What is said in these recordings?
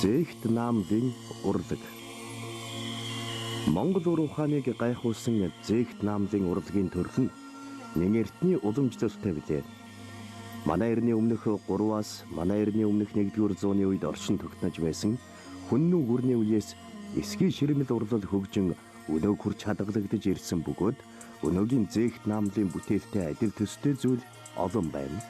Зээгт наамлын урлаг. Монгол ур ухааныг гайхуулсан зээгт наамлын урлагийн төрөл нь нэн эртний уламжлалтай билээ. Манай эртний өмнөх 3-аас манай эртний өмнөх 1-р зууны үед оршин тогтнож байсан хүннү гүрний үеэс эсгий ширмэл урлал хөгжин өнөөг хүрч хадгалагдаж ирсэн бөгөөд өнөөгийн зээгт наамлын бүтээлтэй адил төстэй зүйл олон байна.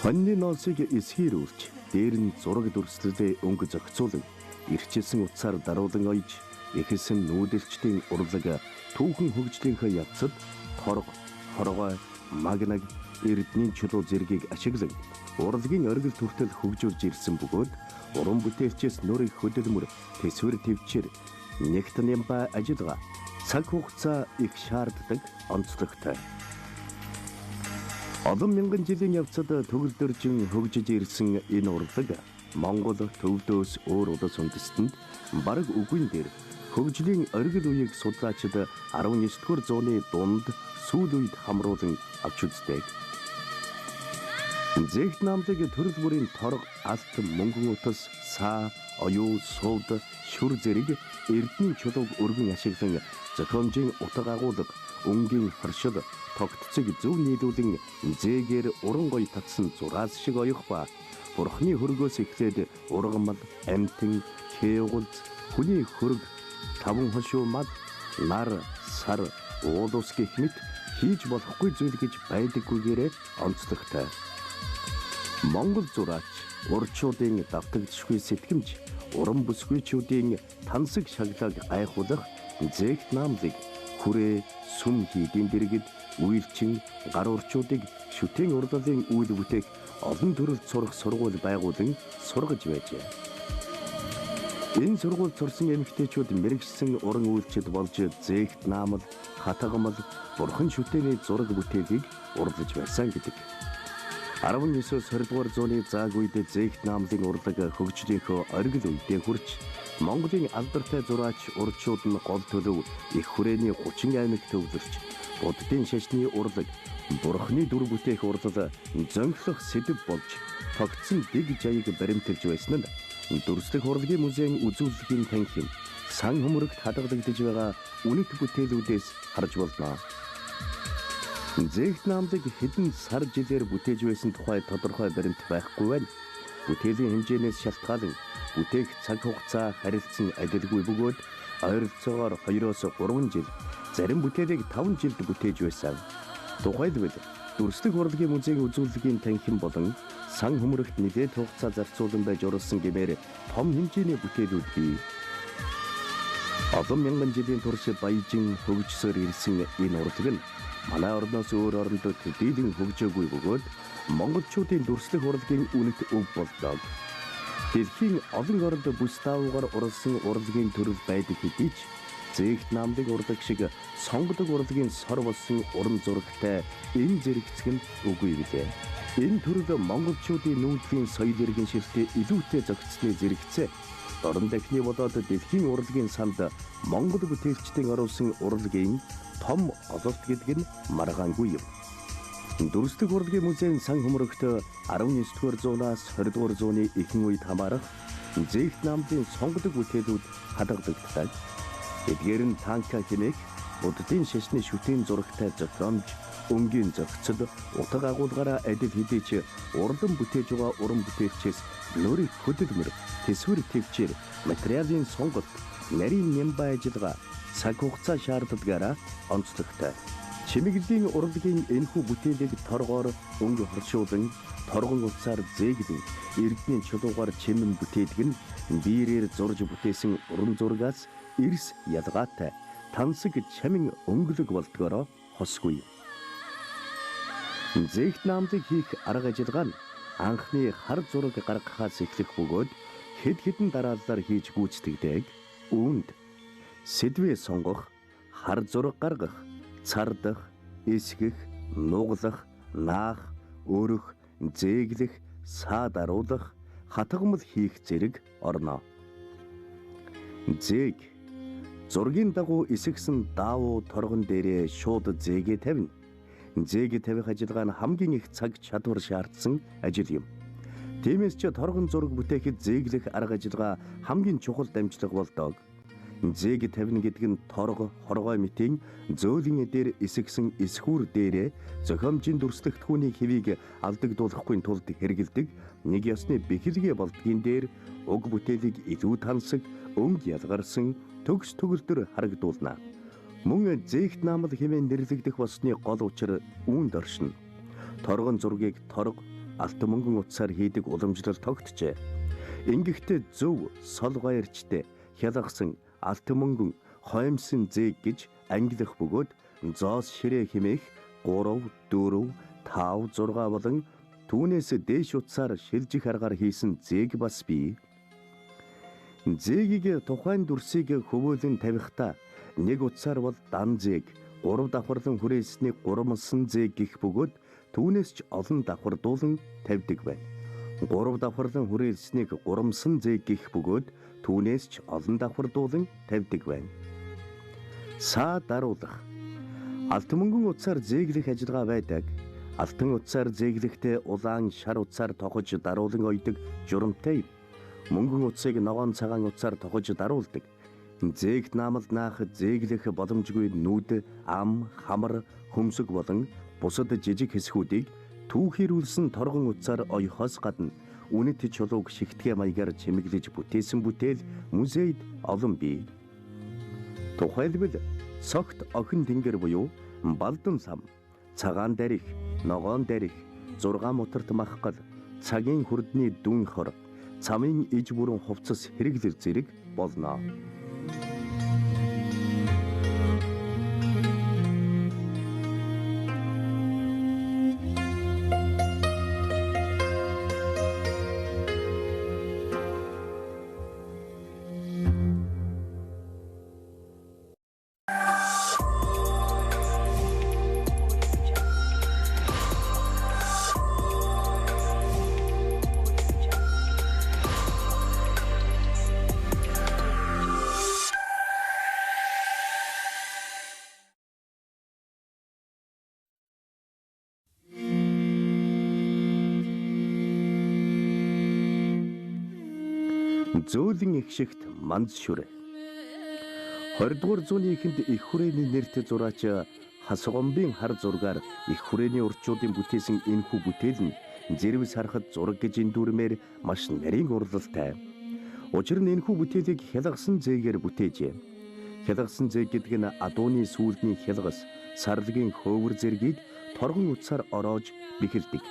Хоньны ноосыг эсгийрүүлж, дээр нь зураг дүрслэлээ өнгө зохицуулан, эрчилсэн утсаар даруулан ойж, эхэлсэн нүүдэлчдийн урлаг түүхэн хөгжлийнхөө явцад торго, хоргой, магнаг, эрдний чулуу зэргийг ашиглан урлагийн оргил хүртэл хөгжүүлж ирсэн бөгөөд уран бүтээлчээс нүр их хөдөлмөр, төсвөр төвчээр нэгт нямбай ажиллагаа цаг хугацаа их шаарддаг онцлогтой. Олон мянган жилийн явцад төгөлдөржин хөгжиж ирсэн энэ урлаг Монгол төвдөөс өөр улс үндэстэнд бараг үгүйн дээр хөгжлийн оргил үеийг судлаачид 19-р зууны дунд сүүл үед хамруулан авч үздэг. Зээгт наамлыг төрөл бүрийн торго, алт, мөнгөн утас, саа, оюу, сувд, шүр зэрэг эрдний чулууг өргөн ашиглан зохиомжийн утга агуулга, өнгийн хоршил, тогтцыг зөв нийлүүлэн зээгээр уран гоё татсан зураас шиг оёх ба бурхны хөргөөс эхлээд ургамал, амьтан, хээгулз, хүний хөрг, таван хошуу мал, нар, сар, уул ус гэх мэт хийж болохгүй зүйл гэж байдаггүйгээрээ онцлогтой. Монгол зураач урчуудын давтагдшгүй сэтгэмж, уран бүсгүйчүүдийн тансаг шаглааг гайхуулах зээгт наамлыг хүрээ, сүм хийдийн дэргэд үйлчин, гар урчуудыг шүтэн урлалын үйл бүтээх олон төрөлд сурах сургууль байгуулан сургаж байжээ. Энэ сургуульд сурсан эмэгтэйчүүд мэргэжсэн уран үйлчид болж зээгт наамал, хатгамал, бурхан шүтээний зураг бүтээлийг урлаж байсан гэдэг. 19-өөс 20 дугаар зууны зааг үед зээгт наамлын урлаг хөгжлийнхөө оргил үедээ хүрч Монголын алдартай зураач урчууд нь гол төлөв их хүрээний 30 аймагт төвлөрч буддын шашны урлаг, бурхны дүр бүтээх урлал зөнхлөх сэдэв болж тогтсон дэг жаяг баримталж байсан нь дүрслэх урлагийн музейн үзүүлэлгийн танхим сан хөмрөгт хадгалагдаж байгаа үнэт бүтээлүүдээс харж болно. Зээгт наамлыг хэдэн сар жилээр бүтээж байсан тухай тодорхой баримт байхгүй байна. Бүтээлийн хэмжээнээс шалтгаалan бүтээх цаг хугацаа харилцан адилгүй бөгөөд ойролцоогоор 2-оос 3 жил, зарим бүтээлийг 5 жилд бүтээж байсан. Тухайлбал дүрслэх урлагийн музейн үзүүлэлгийн танхим болон сан хөмрөгт нэлээд хугацаа зарцуулан байж уралсан гэмээр том хэмжээний бүтээлүүд бий. Олон мянган жилийн турш баяжин хөгжсөөр ирсэн энэ урлаг нь манай орноос өөр оронд төдийлөн хөгжөөгүй бөгөөд монголчуудын дүрслэх урлагийн үнэт өв боллоо. Дэлхийн олон оронд бүс даавуугаар уралсан урлагийн төрөл байдаг хэдий ч зээгт наамлын урлаг шиг сонгодог урлагийн сор болсон уран зурагтай энэ зэрэгцэх нь үгүй билээ. Энэ төрөл монголчуудын нүүдлийн соёл иргэншилтээ илүүтэй зохицсны зэрэгцээ дорн дахны болоод дэлхийн урлагийн санд Монгол бүтээлчдийн оруулсан урлагийн том ололт гэдэг нь маргаангүй юм. Дүрслэх урлагийн музейн сан хөмрөгт 19-р зуунаас 20-р зууны ихэнх үед хамаарах зээгт наамлын сонгодог бүтээлүүд хадгалагддаг. Эдгээр нь танка хэмээх буддын шашны шүтэн зурагтай зохиомж, өнгийн зохицол, утга агуулгаараа адил хэдий ч урлан бүтээж байгаа уран бүтээлчээс нүр их хөдөлмөр, төсвөр төвчээр, материалын сонголт, нарийн нямбай ажиллагаа, цаг хугацаа шаардлагаараа онцлогтой. Чимэглэлийн урлагийн энэхүү бүтээлийг торгоор өнгө хоршуулан, торгон утсаар зээглэн, эрдний чулуугаар чимэн бүтээдэг нь биерээр зурж бүтээсэн уран зургаас эрс ялгаатай тансаг чамин өнгөлөг болдгоороо хосгүй. Зээгт наамлыг хийх арга ажиллагаа нь анхны хар зураг гаргахаас эхлэх бөгөөд хэд хэдэн дарааллаар хийж гүйцэтгэдэг. Үүнд сэдвээ сонгох, хар зураг гаргах, цардах, эсгэх, нуглах, наах, өрөх, зээглэх, саа даруулах, хатгамал хийх зэрэг орно. Зээг зургийн дагуу эсгсэн даавуу торгон дээрээ шууд зээгээ тавина. Зээгээ тавих ажиллагаа нь хамгийн их цаг чадвар шаардсан ажил юм. Тиймээс ч торгон зураг бүтээхэд зээглэх арга ажиллагаа хамгийн чухал дамжлага болдог. Зээг тавина гэдэг нь торго, хоргой мэтийн зөөлөн эдээр эсгсэн эсхүүр дээрээ зохиомжийн дүрслэгтхүүний хэвийг алдагдуулахгүй тулд хэрэглэдэг нэг ёсны бэхэлгээ болдгийн дээр уг бүтээлийг илүү тансаг, өнгө ялгарсан төгс төгөлдөр харагдуулна. Мөн зээгт наамал хэмээн нэрлэгдэх болсны гол учир үүнд оршино. Торгон зургийг торго, алт мөнгөн утсаар хийдэг уламжлал тогтжээ. Ингэхдээ зөв, сол гоёрчтэй, хялгасан, алт мөнгөн, хоймсон зээг гэж ангилах бөгөөд зоос ширээ хэмээх 3, 4, 5, 6 болон түүнээс дээш утсаар шилжих аргаар хийсэн зээг бас бий. Зээгийг тухайн дүрсийг хөвөөлөн тавихтаа нэг утсаар бол дан зээг, 3 давхарлан хүрээлсний гурамлсан зээг гих бөгөөд түүнээс ч олон давхардуулан тавьдаг байна. 3 давхарлан хүрээлснийг гурамсан зээг гих бөгөөд түүнээс ч олон давхардуулан тавьдаг байна. Саа даруулах. Алт мөнгөн утсаар зээглэх ажиллагаа байдаг. Алтан утсаар зээглэхдээ улаан шар утсаар тохож даруулан ойдог журамтай. Мөнгөн утсыг ногоон цагаан утсаар тохож даруулдаг. Зээгт наамал наах зээглэх боломжгүй нүд, ам, хамар, хөмсөг болон бусад жижиг хэсгүүдийг түүхийрүүлсэн торгон утсаар оёхоос гадна үнэт чулууг шигтгэ маягаар чимэглэж бүтээсэн бүтээл музейд олон бий. Тухайлбал цогт охин тэнгэр буюу балдан сам, цагаан дарих, ногоон дарих, 6 мутарт махгал, цагийн хүрдний дүн хор, цамын иж бүрэн хувцас хэрэглэл зэрэг болно. Зөөлөн их шигт манз шүрэ. 20 дугаар зууны эхэнд их хүрээний нэрт зураач Хасгомбын хар зургаар их хүрээний урчуудын бүтээсэн энэхүү бүтээл нь зэрвс харахад зураг гэж эндүрмээр маш нарийн урлалтай. Учир нь энэхүү бүтээлийг хялгасан зээгээр бүтээжээ. Хялгасан зээг гэдэг нь адууны сүүлдний хялгас, сарлагын хөөвөр зэргийг торгон утсаар ороож бэхэлдэг.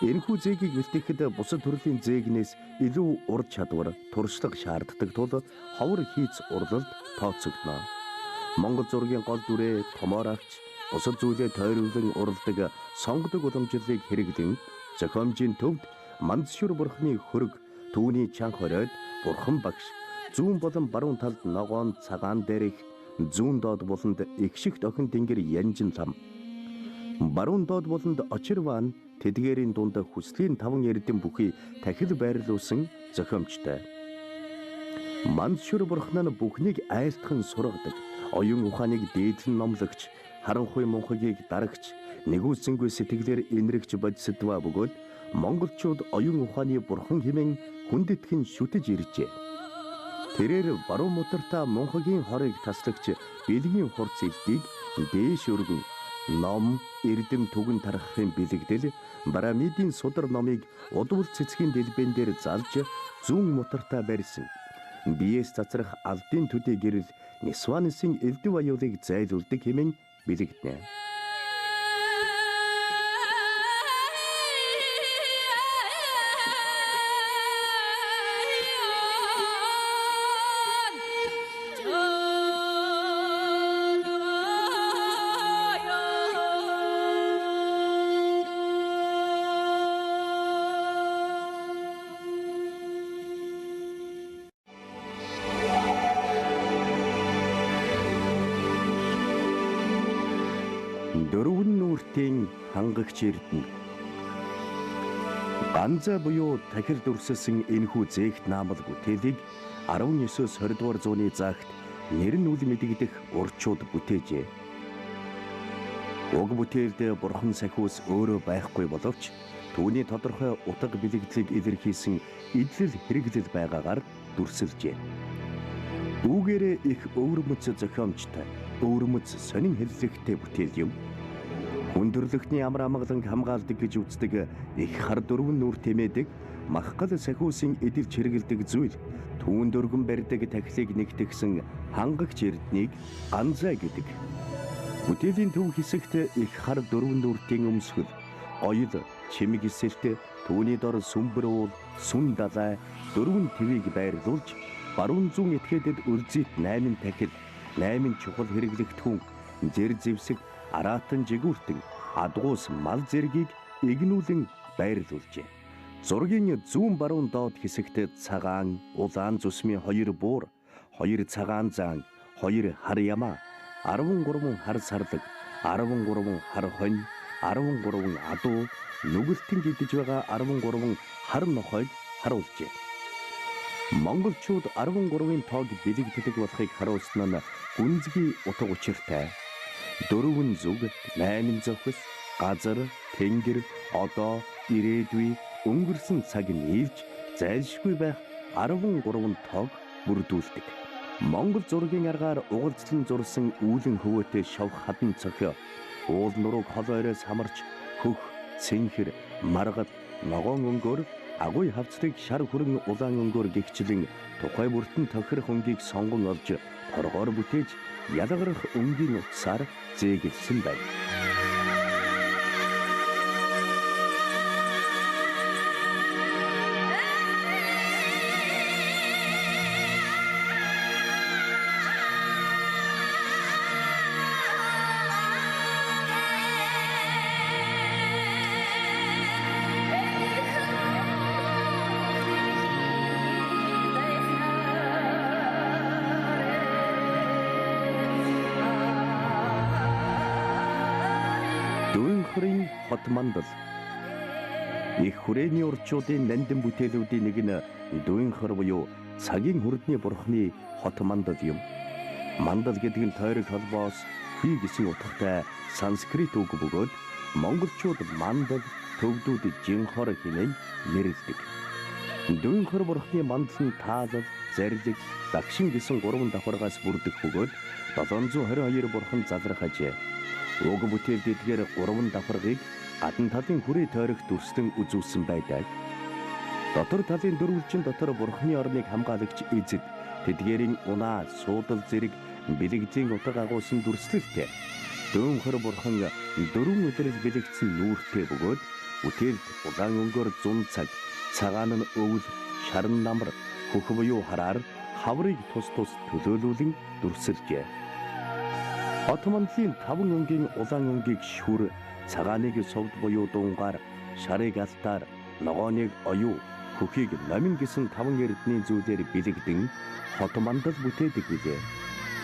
Энэхүү зээгийг бэлтгэхэд бусад төрлийн зээгнээс илүү ур чадвар, туршлага шаарддаг тул ховор хийц урлалд тооцогдоно. Монгол зургийн гол дүрээ томоор авч бусад зүйлээ тойруулан уралдаг сонгодог уламжлалыг хэрэглэн зохиомжийн төвд Мандшүр бурхны хөрөг, түүний чанх хориод бурхан багш, зүүн болон баруун талд ногоон цагаан дээрх, зүүн доод буланд их шигт охин тэнгэр янжин лам. Баруун доод буланд очирван тэдгээрийн дунд хүслийн таван эрдэм бүхий тахил байрлуулсан зохиомжтой. Мандшүр бурхан нь бүхнийг айлтхан сургадаг, оюун ухааныг дээдлэн номлогч, харанхуй мунхагийг дарагч, нэгүсэнгүй сэтгэлээр энэрэгч бодисдва бөгөөд монголчууд оюун ухааны бурхан хэмээн хүндэтгэн шүтэж иржээ. Тэрээр баруун мутартаа мунхагийн хорыг таслагч бэлгийн хурц элдийг дээш өргөн ном, эрдэм түгэн тархахын бэлэгдэл Барамидын судар номыг удвал цэцгийн дэлбэн дээр залж зүүн мутартаа барьсан. Биеэс цацрах алдын төдий гэрэл Нисванысын элдв аюулыг зайлуулдаг хэмээн бэлэгдэнэ. Дөрвөн нүртийн хангагч эрдэнэ. Ганза буюу тахил дүрсэлсэн энэхүү зээгт наамал бүтээлийг 19-өөс 20 дугаар зууны заагт нэр нь үл мэдэгдэх урчууд бүтээжээ. Уг бүтээлд бурхан сахиус өөрөө байхгүй боловч Түүний тодорхой утга бэлэгдлийг илэрхийлсэн эдлэл хэрэглэл байгаагаар дүрсэлжээ. Үүгээрээ их өвөрмөц зохиомжтой, өвөрмөц сонин хэллэгтэй бүтээл юм. Хүндрэлхний амар амгаланг хамгаалдаг гэж үздэг их хар дөрвөн нүр тэмээдэг махгал сахиусын эдэлж хэрэгэлдэг зүйл түүн дөргөн барьдаг тахилыг нэгтгсэн хангагч эрднийг ганзай гэдэг. Бүтээлийн төв хэсэгт их хар дөрвөн нүртийн өмсгөл, гоёл, чимэг эсэлт, түүний дор сүмбэр уул, сүн далай, дөрвөн твийг байрлуулж баруун зүүн этгээдэд өрзит 8 тахил, 8 чухал хэрэглэгдэхүүн, зэр зэвсэг, араатан жигүүртэн, адгуус мал зэргийг игнүүлэн байрлуулжээ. Зургийн зүүн баруун доод хэсэгт цагаан, улаан зүсмийн 2 буур, 2 цагаан заан, 2 хар ямаа, 13 хар сарлаг, 13 хар хонь, 13 адуу, нүгэлтэн гидэж байгаа 13 хар нохойг харуулжээ. Монголчууд 13-ын тоог бэлэгддэг болохыг харуулсан нь гүнзгий утга учиртай. 4 зүг, 8 зохис, газар, тэнгэр, одоо, ирээдүй, өнгөрсөн цаг нийлж зайлшгүй байх 13 тоог бүрдүүлдэг. Монгол зургийн аргаар угалцлан зурсан үүлэн хөвөөтэй шавх хадан цохио, уул нурууг хол ойроос хамарч хөх, цэнхэр, маргад, ногоон өнгөөр агуй хавцлыг шар хүрэн улаан өнгөөр гихчлэн тухай бүртэн тохирох өнгийг сонгон олж торгоор бүтээж ялгарах өнгийн утсаар зээгэлсэн байна. Дүүнхрийн хот мандал. Их хүрээний урчуудын нандин бүтээлүүдийн нэг нь Дүүнхэр буюу цагийн хүрдний бурхны хот мандал юм. Мандал гэдэг нь тойрог холбоос хүй гэсэн утгатай санскрит үг бөгөөд монголчууд мандал, төвдүүд жинхор хэмээн нэрлэдэг. Дүүнхэр бурхны мандал нь таалал, зарлиг, дагшин гэсэн 3 давхаргаас бүрдэх бөгөөд 722 бурхан залрах ажээ. Уг бүтээлд эдгээр 3 давхаргыг гадна талын хүрээ тойрогт дүрслэн үзүүлсэн байдаг. Дотор талын дөрвөлжин дотор бурхны орныг хамгаалагч эзэд, тэдгээрийн унаа, суудал зэрэг бэлэгдлийн утга агуулсан дүрслэлтэй. Дүүнхэр бурхан дөрвөн улирал бэлэгдсэн нүүртэй бөгөөд бүтээлд улаан өнгөөр 100 цаг, цагаан нь өвөл, шаран намар, хөх буюу хараар хаврыг тус тус төлөөлүүлэн дүрсэлжээ. Хот мандлын 5 өнгийн улаан өнгийг шүр, цагааныг сувд буюу дунгаар, шарыг алтаар, ногооныг оюу, хөхийг номин гэсэн 5 эрдний зүйлээр бэлэгдэн хот мандал бүтээдэг билээ.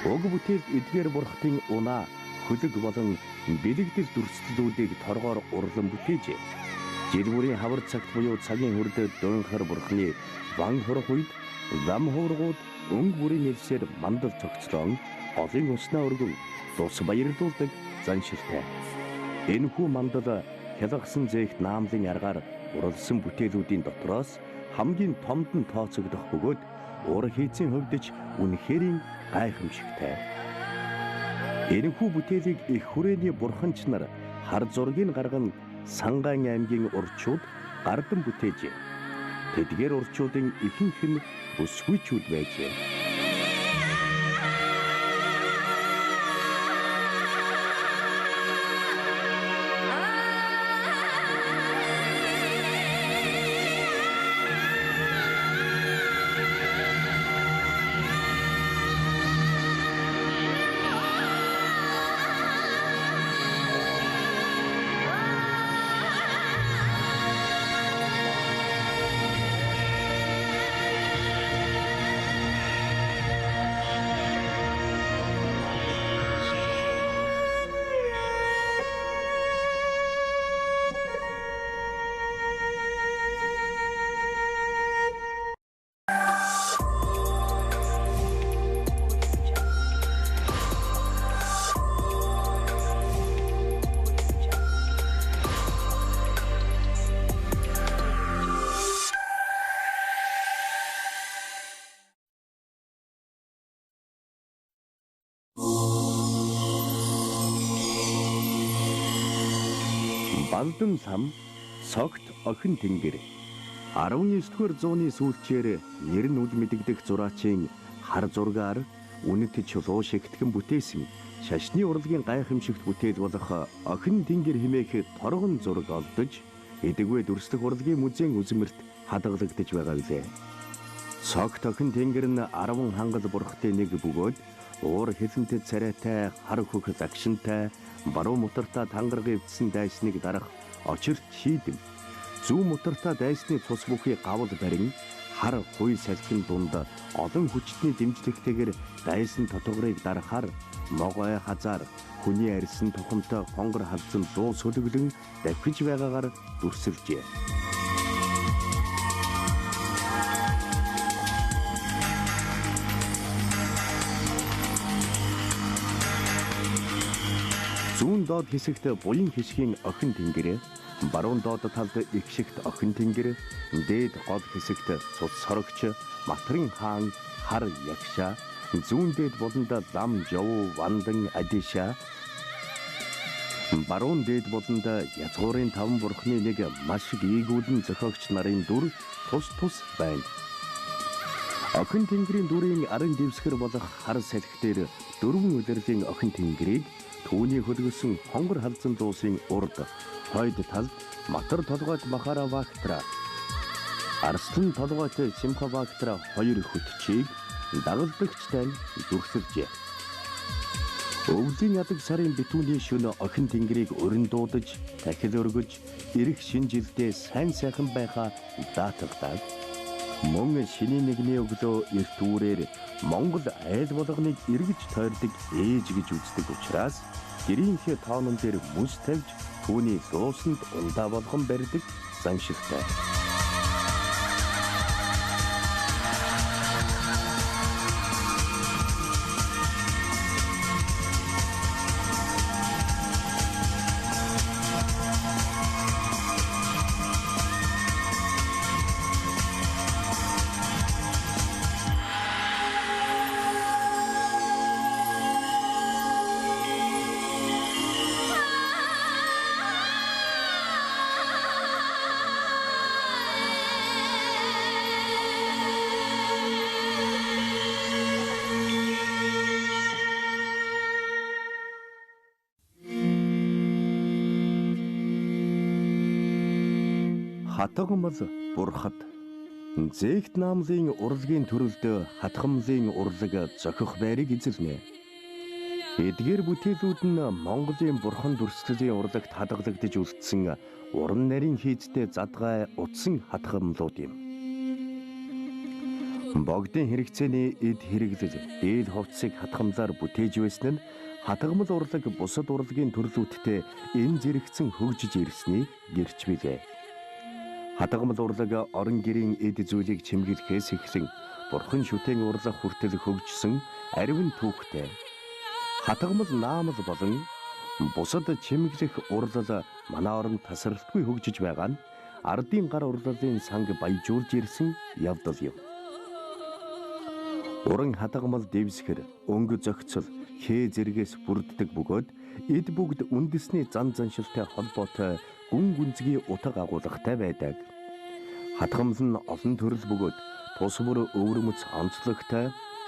Уг бүтээлд эдгээр бурхтын унаа, хөлөг болон бэлэгдэл дүрслэлүүдийг торгоор урлан бүтээжээ. Жил бүрийн хавар цагт буюу цагийн хүрдээ Дүүнхэр бурхны ван хурах үед лам хуургууд өнгө бүрийн нэлсээр мандал цогцлон голын уснаа өргөн тус баярлуулдаг заншилтай. Энэхүү мандал хялгасан зээгт наамлын аргаар уралсан бүтээлүүдийн дотроос хамгийн томд нь тооцогдох бөгөөд уур хийцийн хувьд ч үнэхэрийн гайхамшигтай. Энэхүү бүтээлийг их хүрээний бурханч нар хар зургийг гарган Сангаан аймгийн урчууд гардан бүтээжээ. Тэдгээр урчуудын ихэнх нь бүсгүйчүүд байжээ. Балдан лам, Согт охин тэнгэр. 19-р зууны сүүлчээр нэр нь үл мэдэгдэх зураачийн хар зургаар үнэт чулуу шигтгэн бүтээсэн шашны урлагийн гайхамшигт бүтээл болох охин тэнгэр хэмээх торгон зураг олдож, эдэгвэ дүрслэх урлагийн музейн үзмэрт хадгалагдаж байгаа билээ. Согт охин тэнгэр нь 10 хангал бурхтын нэг бөгөөд уур хилэнтэд царайтай, хар хөх загшинтай, баруун мутартаа тангараг эвдсэн дайсныг дарах очирт шийдэм. Зүүн мутартаа дайсны цус бүхий гавл барин хар хуй салхин дунд олон хүчний дэмжлэгтэйгээр дайсан тодгорыг дарахаар могой хазаар хүний арьсан тухамтай хонгор халзан луу сөлөглөн давхиж байгаагаар дүрсэлжээ. Зүүн доод хэсэгт буян хишгийн охин тэнгэр, баруун доод талд их шигт охин тэнгэр, дээд гол хэсэгт цус сорогч, Матрын хаан, хар ягша, зүүн дээд буланд лам жов, вандан адиша, баруун дээд буланд язгуурын таван бурхны нэг маш ийгүүлэн зохиогч нарын дүр тус тус байна. Охин тэнгэрийн дүрийн арын дэвсгэр болох хар салхи дээр дөрвөн улирлын охин тэнгэрийг түүний хөлгөсөн хонгор халзан дуусын урд хойд талд матар толгойд Махара Вактра, арслан толгойд Симха Вактра хоёр хөтчийг дагалдагчтай нь дүрсэлжээ. Өвлийн ядаг сарын битүүний шөнө охин тэнгэрийг урин дуудаж, тахил өргөж, ирэх шинэ жилдээ сайн сайхан байхаа даатгадаг. Мөн шинийн нэгний өглөө эрт үүрээр Монгол айл болгоныг эргэж тойрдог ээж гэж үздэг учраас гэрийнхээ тоонон дээр мөс тавьж түүний луусанд ундаа болгон барьдаг заншилтай. Хатгамал бурхад. Зээгт наамлын урлагийн төрөлд хатгамлын урлаг зохих байрыг эзэлнэ. Эдгээр бүтээлүүд нь Монголын бурхан дүрслэлийн урлагт хадгалагдаж үлдсэн уран нарийн хийцтэй задгай утсан хатгамлууд юм. Богдын хэрэгцээний эд хэрэглэл дээл хувцсыг хатгамлаар бүтээж байсан нь хатгамал урлаг бусад урлагийн төрлүүдтэй энэ зэрэгцэн хөгжиж ирсний гэрч билээ. Хатгамал урлаг орон гэрийн эд зүйлийг чимгэлэхээс эхлэн бурхан шүтэн урлаг хүртэл хөгжсөн аривн түүхтэй. Хатгамал наамал болон бусад чимэглэх урлал манай оронд тасралтгүй хөгжиж байгаа нь ардын гар урлалын санг баяжуулж ирсэн явдал юм. Уран хатгамал дэвсгэр, өнгө зохицол, хээ зэргээс бүрддэг бөгөөд эд бүгд үндэсний зан заншилтай холбоотой гүн гүнзгий утга агуулгатай байдаг. Хатгамал нь олон төрөл бөгөөд тус бүр өвөрмөц онцлогтой,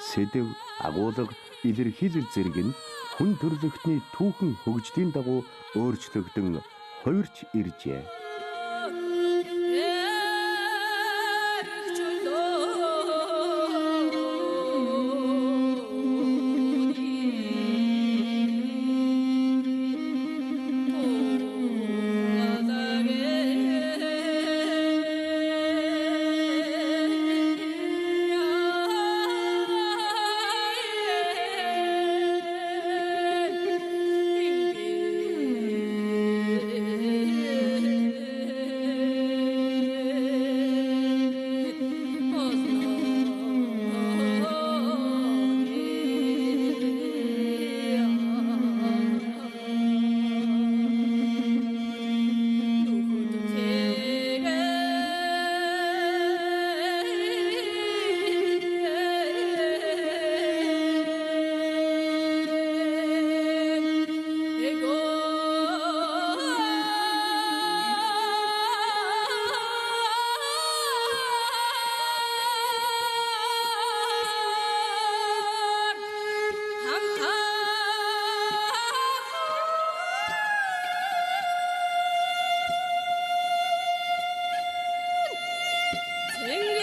сэдэв, агуулга, илэрхийлэл зэрэг нь хүн төрлөختний түүхэн хөгжлийн дагуу өөрчлөгдөн хувирч иржээ. Тэнгэр